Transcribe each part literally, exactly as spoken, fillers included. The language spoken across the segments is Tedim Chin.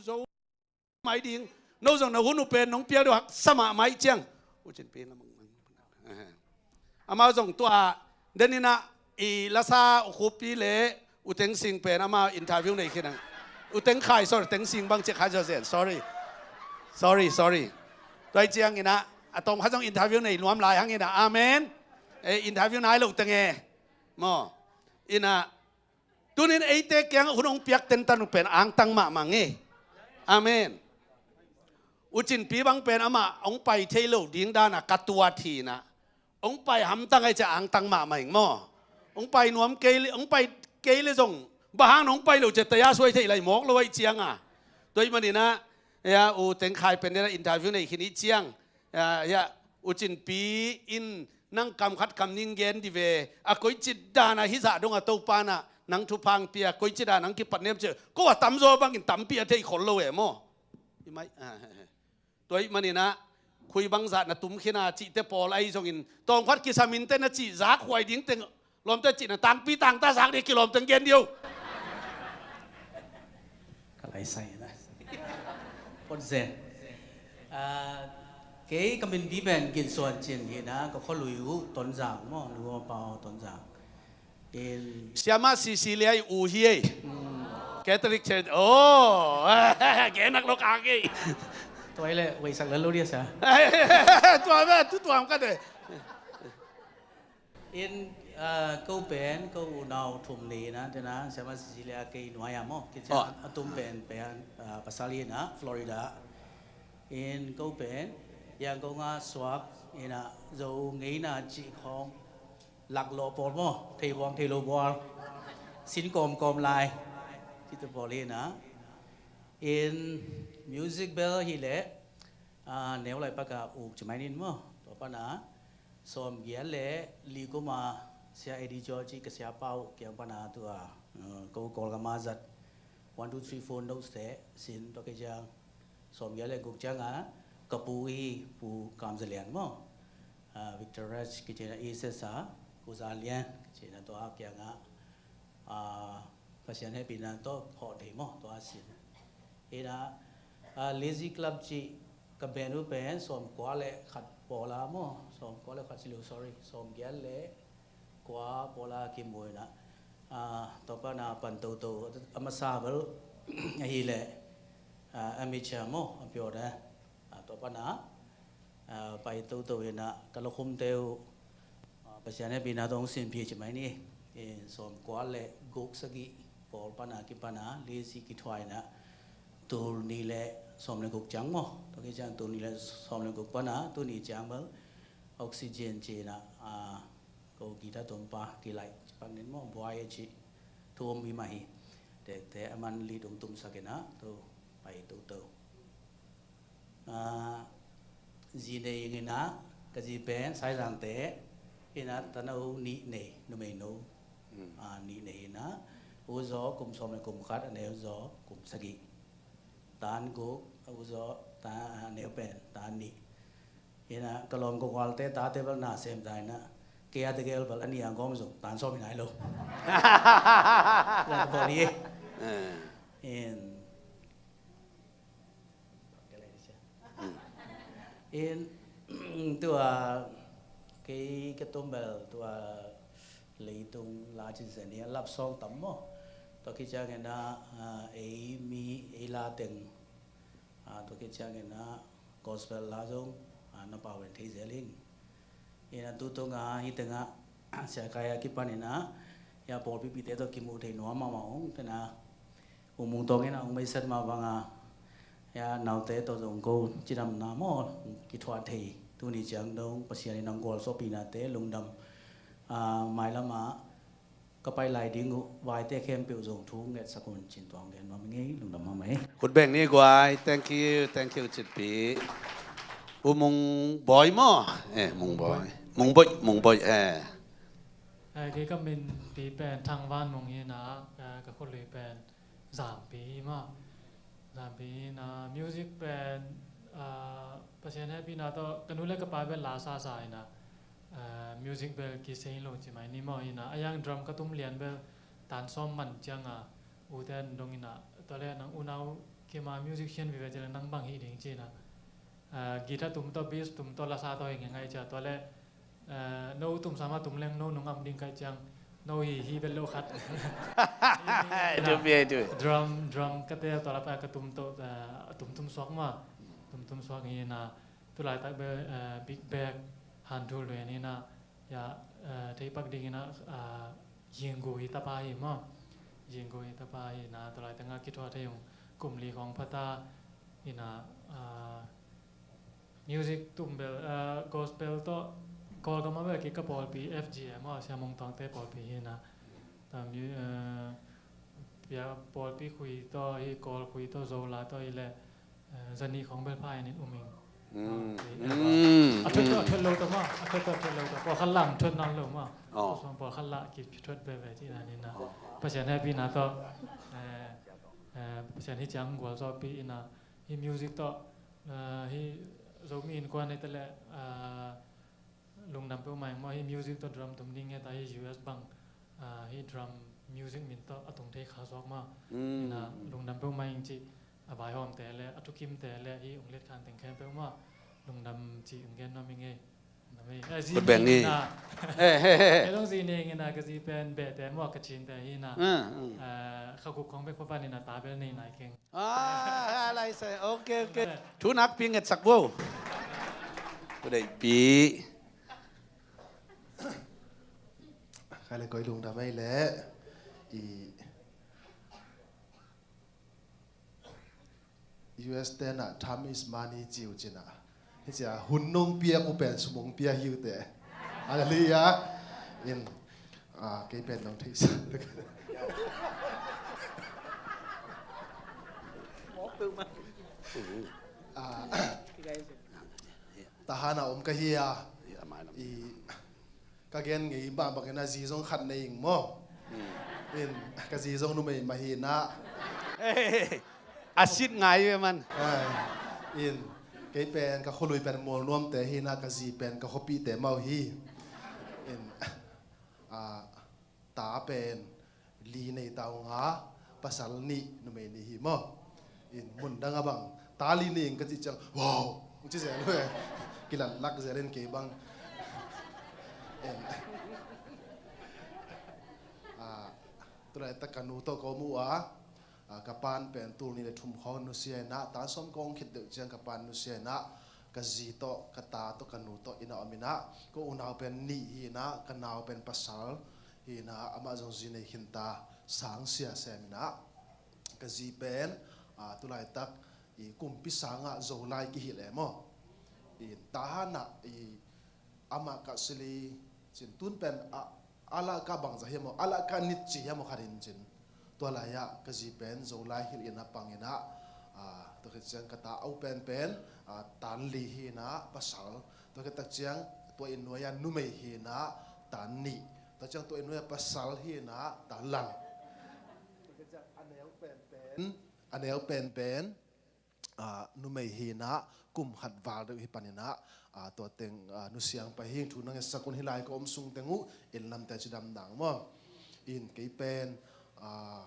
zo mai ding. No zong na hun uh pen nong piak deuh haksa mahmah ih ciang, U Cin Pi in lamang. Amau zong tua deninah i lasa U Khup Pi le U Teng Sing pen amau interview nei khin ang. U Teng Khai, sorry, Teng Sing bang ci Khai zaw zen. Sorry. Sorry, sorry. Tua ih cianginah a tawm khat zong interview nei nuam lai hanginah. Amen. Eh, interview nai lo teng e. Maw. Inah tunin eite kiang hun hong piak tentan uh pen angtang mahmah ngei. Amen. U Cin Pi bang pen amah hong pai thei lo ding dana ka tuat hinah. Hong pai hamtang ai cia angtang mahmah ing maw. Hong pai nuam kei le, hong pai kei le zong bang hang hong pai lo cia taya suai thei lai mawk lo ai cianga. Tua ih maninah, ya, U Teng Khai pen dena interview nei khin ih ciang. Ya, ya, U Cin Pi in nang kam khat kam ning gen di ve. A koici dana hih zah dong a Topa nah nang thupha hong pia, koici dana nang kipat nem cia. Ko a tamzaw bangin tampi a thei khol lo e maw. I mai, ah, he, he. Tua ih maninah khui bangzah na tum khina cihte pawl ahi zongin tawmkhat kisam inte na cih zak huai ding teng lawmte cihna tangpi tangta zak ding kilawm teng gen dih o. Ka lai sai na. Pot zen. Ah, kei ka min pi pen Gin Suan Cin hi na, ka khualui uh Tonzang maw, nu aw pa aw Tonzang. In Siama Cecilia i u hi ei. Hmm. Catholic Church. Oh, genak lo kang ei. Tua i le weisak la lo dia sa. Tua ve, tu tuam ka de. In, ah, ko pen, ko unau thum ni na, tena, Siama Cecilia kei nuai a maw, kei cia a tum pen, pen, ah, pasal hi na, Florida. In ko pen, yang ko nga suak, ina, zo ngei na ci khong, lak lo pawl maw, thei huang thei lo pawl, sin kawm kawm lai, ci tu pawl hi na. In music bel hi le, ah, neu lai paka uk ci mai nin maw, tua pana, sawm giat le li kuma sia Eddie George ka sia pau kiang pana tua, ah, ko kol ka ma zat, one, two, three, four notes te sin tua ke jang, sawm giat le guk cianga ka pu i Pu Kam Za Lian maw, ah, Victor Raj kicina i sesa, Pu Za Lian kicina tua kianga, ah, Pasian hehpihna tawh hawh thei maw tua sin. Ina, ah, Lazy Club cih ka band uh pen sawm kua le khat pawla maw, sawm kua le khat si lo, sorry, sawm giat le kua pawla kimuina, ah, tua pana pan toto a masa bel ahile, ah, amateur maw a piawda, ah, tua pana, ah, pai toto ina ka lokhumte uh, ah, Pasian hehpihna tawh hong sinphi ci mai ni. In sawm kua le guk sagih pawl pana kipana Lazy kithuaina tul ni le sawm le guk ciang maw. Tua kiciang tul ni le sawm le guk pana tuni ciang bel Oxygen cina, ah, ko guitar tumpa kilaih ci pan nin maw buai a ci thu om hi mah hi. Tekte a man lead hong tumsak ina tu pai toto. Ah, zi nei ing ina, ka zi pen Saizangte ina, tano nih nei, numeino, ah, nih nei ina, u zaw kum sawm le kum khat, a neu zaw kum sagih. Tan guk, a u zaw, ta, a neu pen tan nih. Ina, ka lawm ka gualte tate bel na sem ta ina, kei a tegel bel a nih a gawm zong tan sawm hi nai lo. Tua ka bawl hi. In, in tua kei ka tum bel tua leitung la cin zen hi a love song tam maw. Tua kiciang ina, ah, ei mi, ei la teng, ah, tua kiciang ina gospel la zong, ah, na pau en thei zel ing. Ina tutung a hi tengah, sia kai a kipan ina, ya pawlpipite tawh kimuh thei nuam mahmah ung, tena, U Mung Tawng ina hong maisak mah banga, ya naute tawh zong ko cidamna maw, kithuah thei, tuni ciang dong, Pasian in hong gualzawhpihnate, lungdam, ah, mailam ah, ka pai lai ding uh, vaite khempeuh zong thu ngetsak un cin tuang gen mah ngei, lungdam mah mah hi. Khut beng ni guai, thank you, thank you, Cin Pi. U Mung Bawi maw? Eh, Mung Bawi. Mung Bawi, Mung Bawi, eh. Eh, kei ka min pi pen Thang Van Mung hi na, eh, ka khualui pen Zampi hi mah. Zampi hi na, music pen, ah, Pasian hehpihna tawh, ka nu le ka pa bel la sasa hi na, ah, music bel kisei lo ci mai ni maw hi na, a yang drum ka tum lian bel tan sawm man cianga, ute an dong hi na, tua le nang unau keima musician vive cih leh nang bang hi ding ci-in ah, ah, guitar tum tawh, bass tum tawh, lasa tawh hi ngei ngai cia, tua leh, ah, no tum sama tum leng no nung am ding kai ciang, no hi hi bel lo khat. Drum, drum ka tel tua lap a ka tum tawh, ah, tum tum suak ma, tum tum suak hi na, tulaitak bel, ah, big bag, han thul ve ni na, ya, ah, thei pak ding hi na, ah, Yinggu hi tapa hi maw. Yinggu hi tapa hi na, tulai tengah kithuah thei ung, kum li khawng phata hi na, ah, music tum bel, ah, gospel tawh, Kawlgam ah bel kik ka pawlpi F G M maw, Sia Mung Tuang te pawlpi hi na. Ta mu-, ah, pia pawlpi khui tawh hi, Kawl khui tawh, Zola tawh hi leh, eh, zani khawng bel pha in in um ing. A thuat tawh a thuat lo tawh ma, a thuat tawh a thuat lo tawh. Pawlkhat lah thuat nawn lo ma. Pawlkhat lah ki thuat veve ci na ni na. Pasian hehpihna tawh, eh, eh, Pasian hi ciang gualzawhpih in ah, hi music tawh, eh, hi Zomi innkuan hi ta leh, eh, lungdam peuhmah ing maw, hi music tawh drum tum ding nge ta hi U S bang, ah, hi drum music min tawh a tung thei kha zawk ma. Ina lungdam peuhmah ing ci, a vaihawmte le a thukimte le hi ung let khan teng khempeuh ma lungdam ci ung gen nuam ing ei. Kut beng hi. Ei long zi ning ina ka zi pen behte maw ka cinte hi na. Ah, kha kuk khong bek papan ina ta bel nei nai keng. Ah, lai se. Ok, ok. Thu nakpi ngetsak vo. Ko deihpi. Khai le koi lungdam ei le. I U S te na time is money ciu cina. Hi cia hun nong pia ku pen sum ong pia hi uh te. Hallelujah. In, ah, kei pen nong thei sa. Ah, tahan a om ka hi a. I, ka gen ngei bangbang in a zi zong khat nei ing maw. In, ka zi zong numei mah hi na. A sit ngai ve man. Ai, in, kei pen ka khualui pen mual nuamte hi na, ka zi pen ka khuapihte mah uh hi. In, ah, ta pen li nei ta ung a, pasal nih, numei nih hi maw. In, mun dang a bang ta li nei ing ka cih ciang, wow, ci zel uh e. Kilat lak zel in kei bang. In, ah, tulaitak ka nu tawh ka om uh a, ah, ka pan pen tul nih le thum khawng nusia in ah, tan sawm kong khit deuh ciang ka pan nusia in ah, ka zi tawh, ka ta tawh, ka nu tawh inn ah om in ah, ka unau pen nih hi in ah, ka nau pen pasal hi in ah, amah zong zi nei khin ta, sang sia sem in ah, ka zi pen, ah, tulaitak i kumpi sangah Zolai kihilh e maw. I tahan ah i amah ka sili cin tun pen a, a lah ka bangza hiam aw, a lah ka nit ci hiam aw khat in cin. Tua lai-ah ka zi pen Zolai hilh in a pang in ah, ah, tua khit ciang ka ta au pen pen, ah, tan li hi in ah pasal. Tua khit tak ciang tua inn nuai-ah numei hi in ah tan nih. Tua ciang tua inn nuai-ah pasal hi in ah tan lang. Tua khit ciang a neu pen pen, a neu pen pen, ah, numei hi in ah kum khat val deuh hi pan in ah, ah, tua teng, ah, nusiang pai hing thu nang e sakun hi lai ka om sung teng uh, inn lamte cidam dang maw. In kei pen, ah,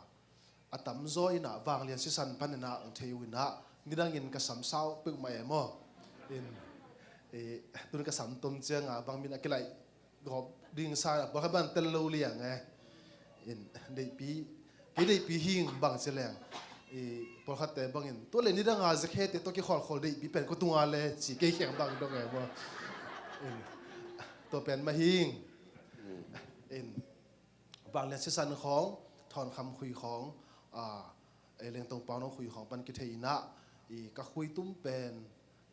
a tamzaw in ah vanglian sisan pan in ah ang thei uh in ah, nidangin ka sam sau peuhmah e maw. In, eh, tun ka sam tom ciang a bang min a kilaih gawp ding sa, pawlkhat bang tel lo liang e. In, deihpi, kei deihpi hing bang ci leng. I, pawlkhatte bangin, tua le nidang a zakhete tawh kikholkhol deihpi pen ko tunga le ci kei kheng bang dong e maw. In, tua pen mah hing. In, vanglian sisan khawng, Thawnkham khui khawng, ah, eh, Lengtong Paunong khui khawng pan kithei in ah, i ka khui tum pen,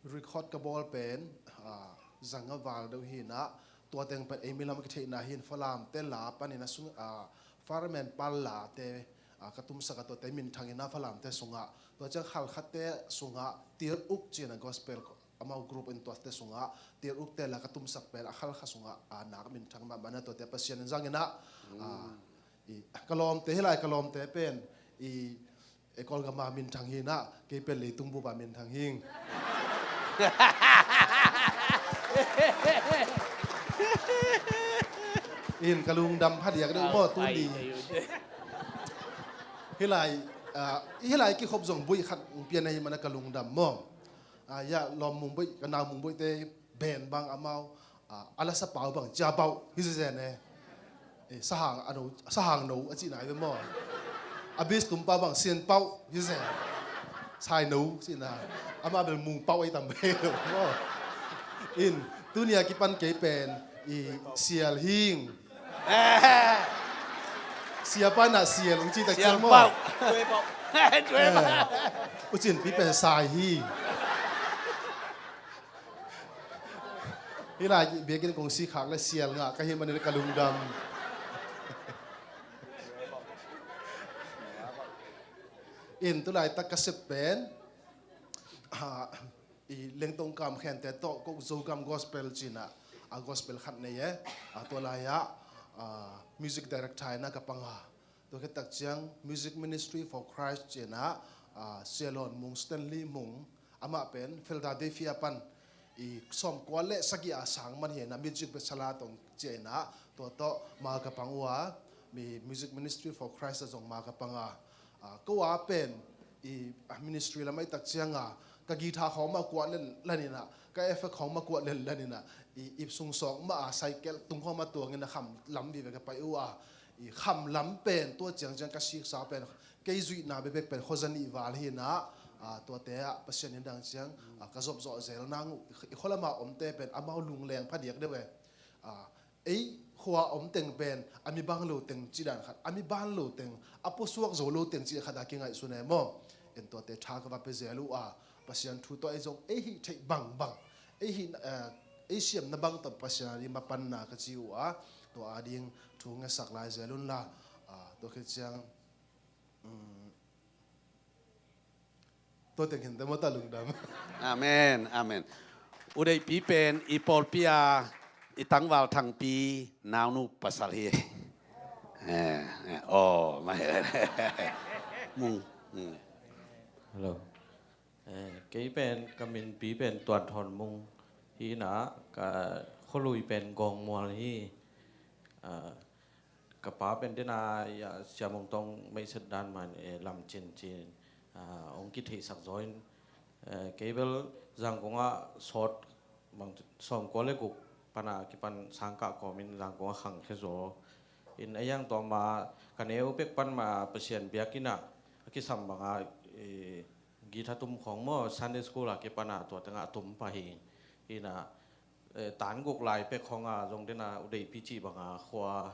record ka bawl pen, ah, zanga val deuh hi in ah, tua teng pen ei mi lam a kitheihna hi in Falamte la pan in a sung, ah, Fireman pal late, ah, ka tumsak a tuate minthang in ah Falamte sungah. Tua ciang Khalkhatte sungah Tir Uk ci in a gospel amau group in tuate sungah Tir Ukte la ka tumsak pen a Khalkha sungah, ah, nak minthang mahmah in ah tuate Pasian in zang in ah, ah, i, ka lawmte hi lai, ka lawmte pen i, eh, Kawlgam a minthang hi in ah, kei pen leitung bup a minthang hing. In ka lungdam phadiak deuh maw tuni. Hi lai, Ah, i hi lai kikhop zong buih khat ong pian ahi mana ka lungdam maw. Ah, ya lawm mung buih, ka nau mung buihte ben bang amau, ah, a lasa pau bang cia bau hi zezen e. Eh, sahang a no, sahang no a cihna hi ve maw. A bis tum pau bang sian pau hi zen. Sai no cihna. Ama bel mung pau ei tam ve lo maw. In, tunia kipan kei pen i sial hing. Sia pana sial ong ci tak ciang maw. Ucin pi pen sai hi. Hi lai biakinn kong si khak le sial ngah ka hi manin ka lungdam. In tulaitak ka sep pen, ah, i Lengtong Kam Khente tawh ko Zogam Gospel cina a gospel khat nei e. A tua lai-ah, ah, music director ina ka panga. Tua khit tak ciang Music Ministry for Christ cina, ah, Sialon Mung, Stanley Mung, amah pen Philadelphia pan i sawmkua le sagih a sang man hi ina, music besala tong ci ina, tua tawh ma ka pang uh a, mi Music Ministry for Christ a zong ma ka panga. Ah, ko a pen i, ah, ministry lamah i tak cianga ka guitar khawng mah kuah len lan ina, ka effect khawng mah kuah len lan ina, i ip sung sawk mah a cycle tung khawng mah tuang ina kham lam vive ka pai uh a, i kham lam pen tua ciang ciang ka siksa pen kei zuihna bekbek pen khuaza nih val hi ina, ah, tuate ah Pasian in dang ciang, ah, ka zop zawh zel nang uh, i khualama omte pen amau lungleng phadiak deuh e. Ah, ei khua om teng pen a mi bang lo teng ci dan khat, a mi ban lo teng, a pusuak zo lo teng ci khat a kingaihsun e maw. En tuate tha ka va pe zel uh a, Pasian thu tawh ei zong ei hih theih bangbang, ei hih, eh, ei siamna bang tawh Pasian a ding mapanna ka ci uh a, tua a ding thu ngetsak lai zel unla, ah, tua khit ciang, um, Tua teng khin te maw ta lungdam. Amen, amen. U deihpi pen i pawlpi a i tangval thangpi naunu pasal hi. Eh, eh, oh, ma he. Mung. Hmm. Hello. Eh, kei pen ka minpi pen Tuan Thawn Mung hi ina, ka khualui pen Gawngmual hi. Ah, ka pa pen dena, ya, Sia Mung Tong meiset dan man, eh, lam cin cin, ah, ong kitheihsak zaw in, eh, kei bel Zangkong ah sawt bang sawmkua le guk pana kipan sangkah kawmin Zangkong ah khangkhia zaw. In a yang tawh ma ka neu pek pan ma Pasian biakinn ah a kisam banga, eh, guitar tum khawng maw Sunday school a kipana tua tengah a tum pah hi. Ina, eh, tan guk lai pek khawng a zong dena u deihpi cih banga khua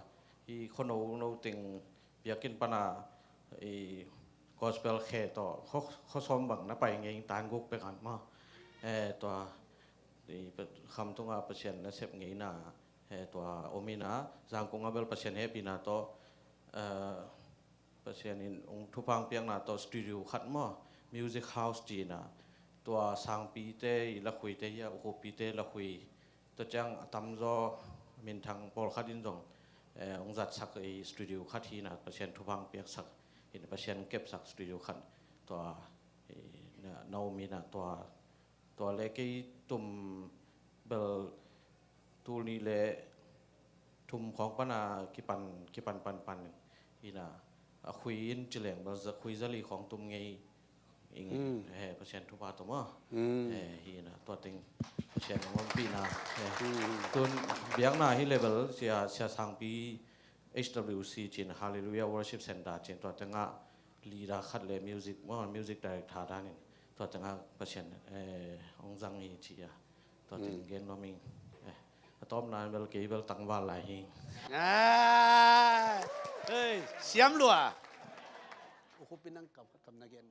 hi khuano no teng biakinn pana, eh, gospel khe tawh khua, khua sawm bang na pai ngei tan guk pek an maw. Eh, tua, eh, Khamtung a Pasian nasep ngeina, eh, tua om ina Zangkong a bel Pasian hehpihna tawh, eh, Pasian in ong thupha piakna tawh studio khat maw, music house cina, tua sangpite i lakhuite hi a, ukhuppite lakhui, tua ciang a tamzaw minthang pawlkhat in zong, eh, ong zatsak i studio khat hi ina Pasian thupha piaksak, in Pasian kepsak studio khat, tua, eh, na, na om ina tua, tua le kei tum bel tul nih le thum khawng pana kipan, kipan pan pan ina a khui in ci leng bel za, khui zali khawng tum ngei ing. Mm. He, Pasian thupha tawh maw. Mm. He, hi ina tua teng Pasian ong ompihna. He. Mm. Tun biakna hi le bel Sia, Sia Sangpi H W C cin Hallelujah Worship Center cin tua tengah leader khat le music maw, music director danin tua tengah Pasian, eh, ong zang hi ci a. Tua teng gen nuam ing. Eh, a tawpna bel kei bel tangval lai hi. Ah, hei, siam lua. U Khup in nang kam khat kam na gen.